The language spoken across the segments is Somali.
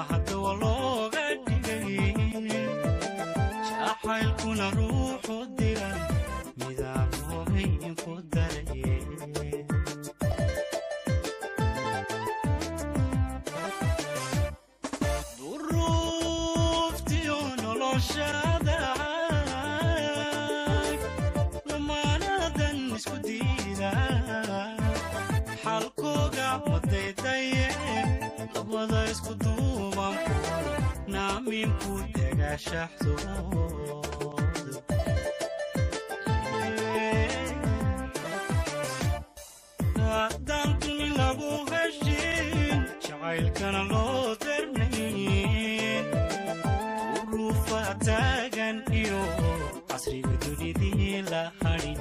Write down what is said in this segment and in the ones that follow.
Hadda looga dhigay jacaylkuna ruuxu diray midaan hoohayn ku daray. Duruuftiyo noloshada lamaanadan isku diida, xalkooga madaydaye labada isku duuban naaminku degaashaxdooda. Haddaan duni lagu heshin, jacaylkana loo darnayn, duruufa taagan iyo casriga dunidii la hadhin.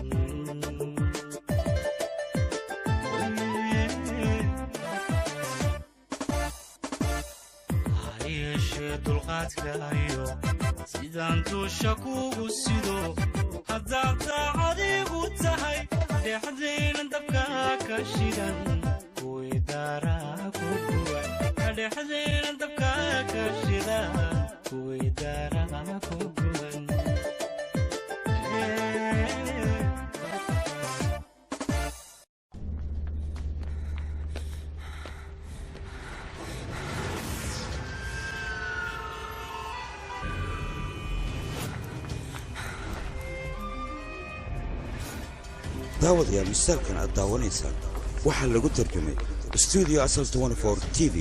Ha yeeshee dulqaadka iyo sidaan duusha kugu sido, haddaad daacadigu tahay, dhexdayna dabka ka shidan kuwii daaraa ku guban, dhexdayna dabka ka shidan kuwii daaraa ku guban. Daawadayaal, mustaalkan aad daawanaysaan waxaa lagu tarjumay stuudio Asal 24 TV.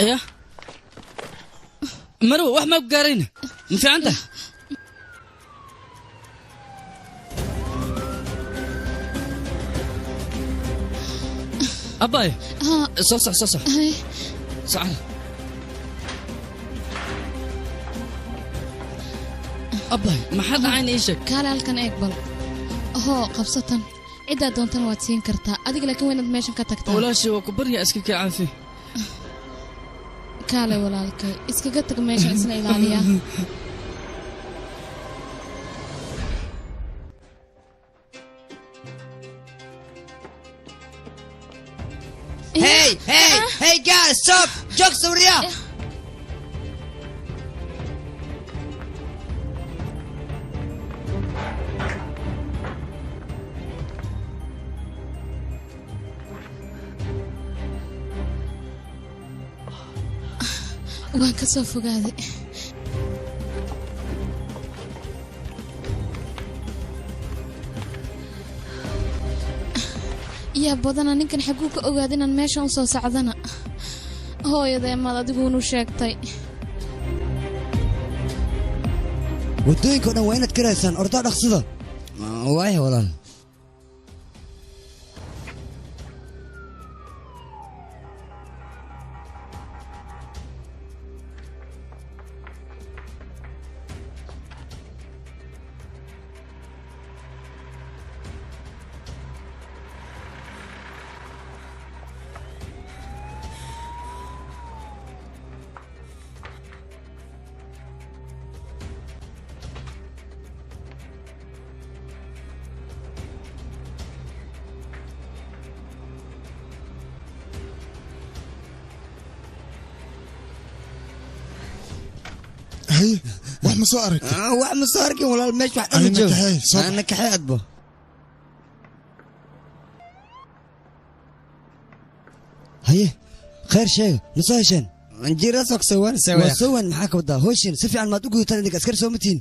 Ya Marwa, wax maa ku gaarayna? Ma fiican tahay? Abbaay, soo soc, soo soc. Hay. Socda abbaay, maxaa dhacayna? Ii sheeg. Kaale halkan eeg bal. Hoo, qabsatan, ciddaa doontana waad siin kartaa adiga, laakiin waa inaad meeshan ka tagtaa. Walaashii, waa ku barya, iska kii caafi. Kaale walaalkay, iskaga tag meeshan, isna ilaaliya. Hey, hey, hey guys, stop! Jog Surya! Waan ka soo fogaaday. Yaa badana, ninkan xaguu ka ogaada inaan meeshan u soo socdana? Hooyadee, maad adiguunu sheegtay? Waddooyinka o dhan waa inaad karaysaan, ordaa dhaqsida. Waaya walaal. Haye, wax ma soo aragtay? Wax ma soo arkin walaal, meesha wax dhan ma Ayna joogo. Kaxee, soo bax. Ana kaxee adbo. Haye, khayr sheega, ma soo hesheen? Waa soo waan, maxaa ka wadaa howshin? Si fiican maad u gudataan, idinka askari soo ma tihin?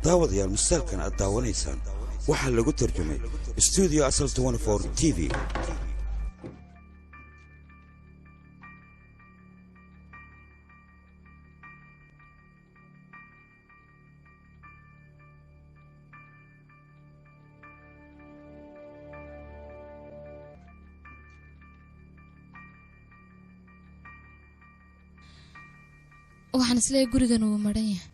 Daawadayaal, mustaalkan aad daawanaysaan waxaa lagu tarjumay stuudio Asal 24 TV. Waxaan isleeyahay gurigan wuu madhan yahay.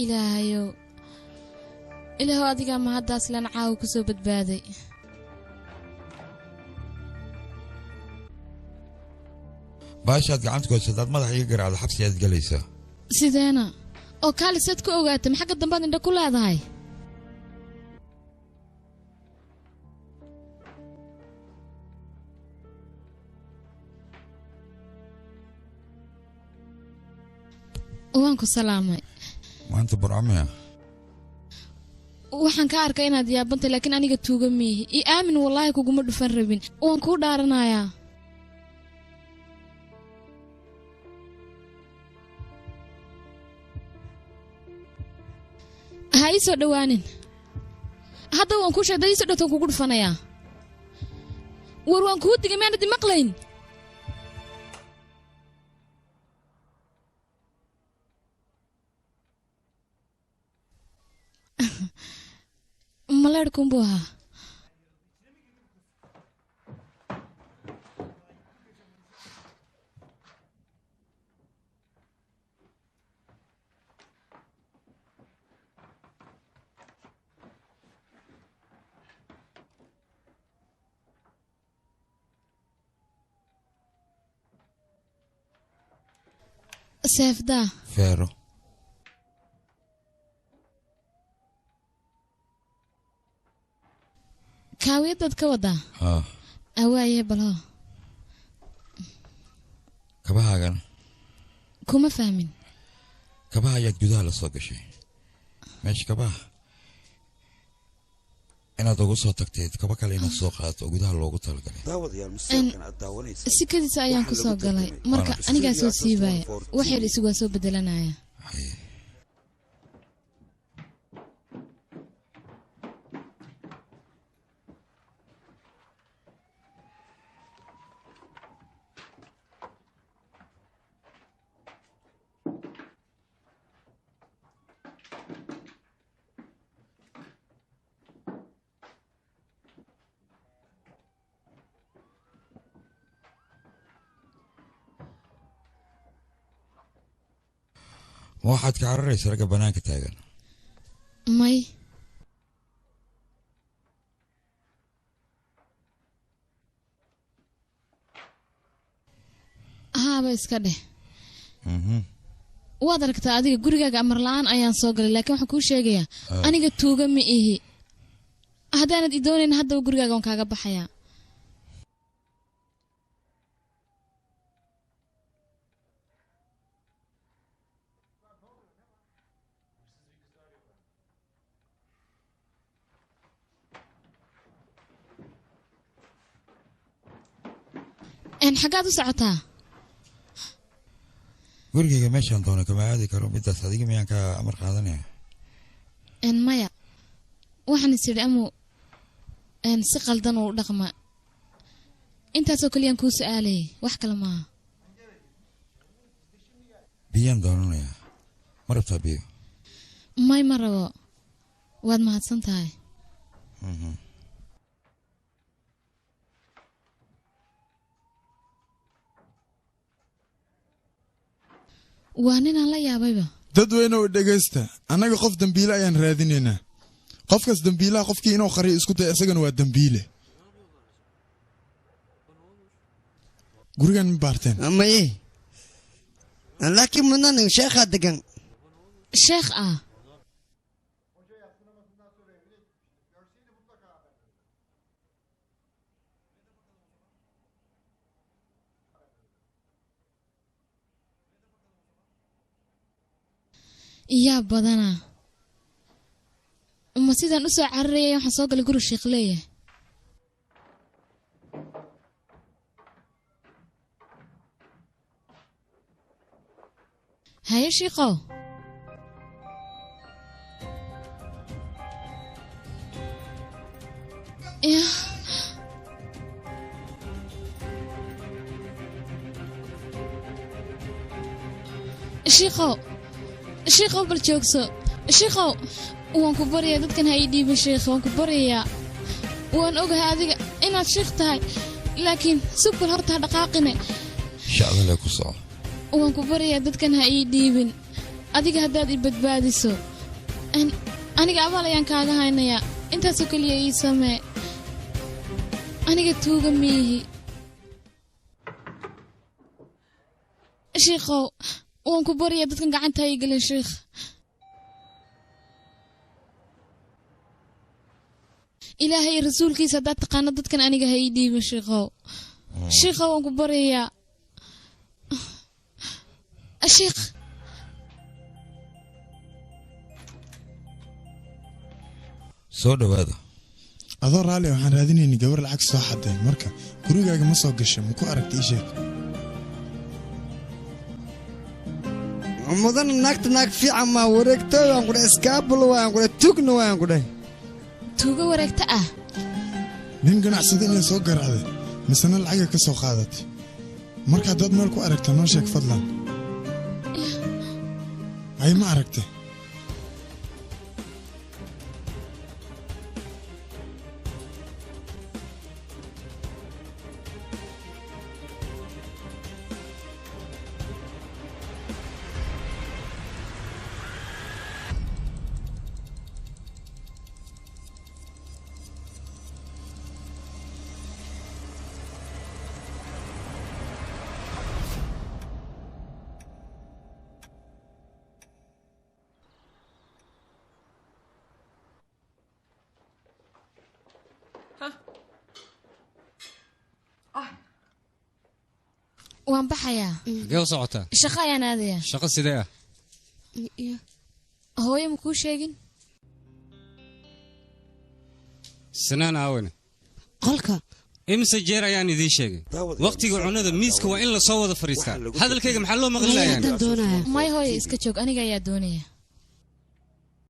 Ilaahayow, ilaahow, adigaa mahaddaas len caawa ku soo badbaaday. Baashaad gacanta ku haysataad madaxa iga garaacda, xabsi aad galaysaa. Sideena oo kaali saad ku ogaatay? Maxagga dambaad indha ku leedahay? Waan ku salaamay. Maanta burcamiya? Waxaan ka arkay inaad yaabantay, laakiin aniga tuuga miihi. Io aamin, wallaahi kuguma dhufan rabin, waan kuu dhaaranayaa. Ha ii soo dhowaanin hadda, waan kuu sheegay. Ii soo dhowtaan kugu dhufanayaa. War waan kuu digay, maanad imaqlayn. Maleerhkunbuu ahaa. Seefdaa. Feero. Kaawiyadaad ka wadaa? Haa. Awaaye, balho. Kabahaagana? Kuma fahmin. Kabaha ayaad gudaha la soo gashay meesha, kabaha inaad ugu soo tagteed, kaba kale inaad soo qaadato oo gudaha loogu talagalay. Daawadayaal, musalkan aad daawanaysa Sikadiisa ayaan ku soo galay marka anigaa soo siibaya, wax yar isugu waa soo bedelanaya. Ma waxaad ka cararaysa ragga bannaanka taagan? May. Haaba iska dheh. Waad aragtaa adiga, gurigaaga amar la'aan ayaan soo galay, laakiin waxaan kuu sheegayaa, aniga tuuga ma ihi. Haddaanad i doonayn, haddaba gurigaaga waan kaaga baxayaa. Een, xaggaad u socotaa? Gurigayga meeshaan doono kama aadi karo. Midaas adiga miyaan ka amar qaadanaya? Een, maya, waxaan is idhi amu een si qaldan uu u dhaqma. Intaasoo keliyaan kuu su'aalayay, wax kale maaha. Biyaan doonanayaa, ma rabtaa biyo? May, ma rabo, waad mahadsan tahay. Waa ninaan la yaabayba. Dadweyne oo dhegaysta, annaga qof dembiile ayaan raadinaynaa. Qofkaas dembiilaha qofkii inuu qariyo isku daya, isagana waa dembiile. Gurigan ma baarteen? Maye, laakiin mudnan sheekhaa degan. Sheekh ah? Yaa badanaa, ma sidaan u soo cararayay waxaan soo galay guri sheekh leeyahay. Haye shiikow. Yah. Shiikow, shiikow, bal joogso. Shiikow, waan ku baryayaa, dadkan ha ii dhiibin. Sheikh, waan ku baryayaa. Waan ogahay adiga inaad sheikh tahay, laakiin sug bal horta, ha dhaqaaqine. Shacdale ku soco. Waan ku baryayaa, dadkan ha ii dhiibin. Adiga haddaad i badbaadiso Aniga abaal ayaan kaaga haynayaa, intaasoo keliya ii samee. Aniga tuuga miihi. Shiikhow, waan ku baryaa, dadkan gacanta ha ii gelin shiikh. Ilaahay iyo rasuulkiisa haddaad taqaano, dadkan aniga ha ii dhiibin shiikhow. Shiikhow, waan ku baryayaa shiikh. Soo dhowaada. Adoo raalli, waxaan raadinaynay gabar lacag soo xaday. Marka gurigaaga ma soo gashay? Ma ku aragtay? Ii sheeg. Mudan, naagta naag fiican maa, wareegto waan ku dhahay, iskaabul waan ku dhahay, tugna waan ku dhahay. Tuugo wareegta ah? Nin ganacsada inay soo garaacday, misena lacaga ka soo qaadatay. Marka haddaad meel ku aragta, noo sheeg fadlan. Ay, ma aragtay? Waan baxayaa. Xagee u socotaa? Shaqo ayaan aadayaa. Shaqo sidee ah? Hooyo ma kuu sheegin? Sinaan aawene? Qolka. Imise jeer ayaan idiin sheegay, waqtiga cunnada miiska waa in lasoo wada fadhiistaa. Hadalkayga maxaa loo maqli laayaan? May, hooyo, iska joog, aniga ayaa doonaya.